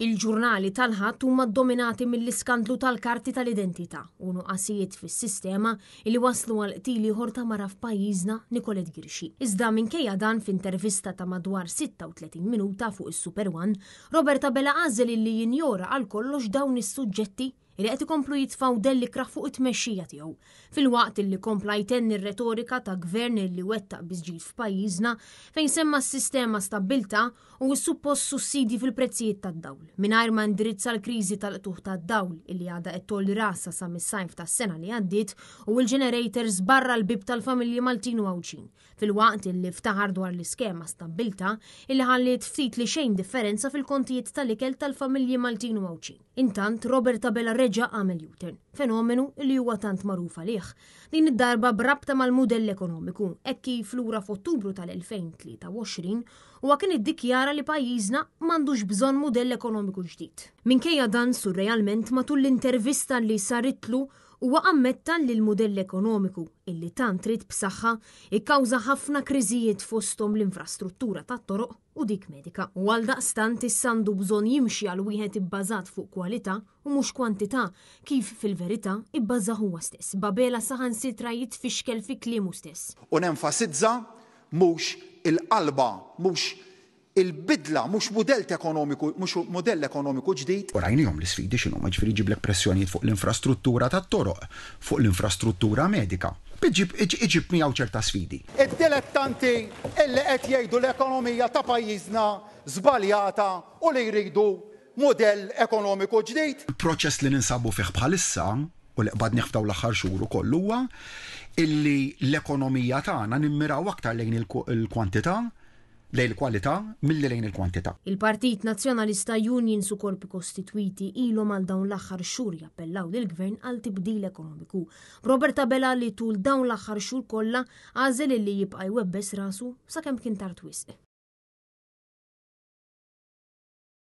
Il-ġurnali tal-Ħadd huma ddominati mill-iskandlu tal-karti tal-identità u nuqqasijiet fis-sistema li wasslu għal qtil ieħor ta' mara f'pajjiżna, Nicolette Ghirxi. Iżda minkejja dan f'intervista ta' madwar 36 minuta fuq is-Super One, Robert Abela għażel illi jinjora għal kollox dawn is-suġġetti li qed ikomplu jitfgħu dell ikrah fuq it-tmexxija tiegħu, filwaqt li kompla jtenni r-retorika ta' gvern li wettaq biss ġid f'pajjiżna fejn semma s-sistema stabbiltà u s-suppost sussidji fil-prezzijiet tad-dawl, mingħajr ma indirizza l-kriżi tal-qtugħ tad-dawl illi għadha qed tgħolli rasha sa mis-sajf tas-sena li għaddiet u l-generators barra l-bieb tal-familji Maltin u Għawdxin. Filwaqt illi ftaħar dwar l-iskema stabbiltà illi ħalliet ftit li xejn differenza fil-kontijiet tal-ikel tal-familji Maltin u Għawdxin. Intant, Robert Abela reġa' għamel U-turn, fenomenu illi huwa tant magħruf għalih. Din id-darba b'rabta mal-mudell ekonomiku, hekk kif lura f'Ottubru tal-2023 huwa kien iddikjara li pajjiżna m'għandux bżonn mudell ekonomiku ġdid. Minkejja dan surrealment matul l-intervista li saritlu Huwa ammetta li l-mudell ekonomiku, illi tant ried b'saħħa, ikkawża ħafna kriżijiet fosthom l-infrastruttura tat-toroq u dik medika. U għaldaqstant issa għandu bżonn jimxi għal wieħed ibbażat fuq kwalità u mhux kwantità, kif fil-verità ibbażah huwa stess, b'Abela saħansitra jitfixkel fi kliemu stess. U nenfasizza mhux il-qalba, mhux Il-bidla mhux mudell ekonomiku, mhux mudell ekonomiku ġdid. U rajnihom l-isfidi x'inhuma, jiġifieri jġiblek pressjonijiet fuq l-infrastruttura tat-toroq, fuq l-infrastruttura medika. Iġib iġib miegħu ċerta sfidi. Id-dilettanti illi qed jgħidu l-ekonomija ta' pajjiżna żbaljata u li jridu mudell ekonomiku ġdid. Il-proċess li ninsabu fih bħalissa, u li qbadnih f'dawn l-aħħar xhur ukoll huwa illi l-ekonomija tagħna nimmiraw aktar lejn il-kwantità lejn il-kwalità milli lejn il-kwantità. Il-Partit Nazzjonalista, unions u korpi kostitwiti ilhom għal dawn l-aħħar xhur jappellaw lill-Gvern għal tibdil ekonomiku. B'Robert Abela li tul dawn l-aħħar xhur kollha għażel illi jibqa' jwebbes rasu sakemm kien tard wisq.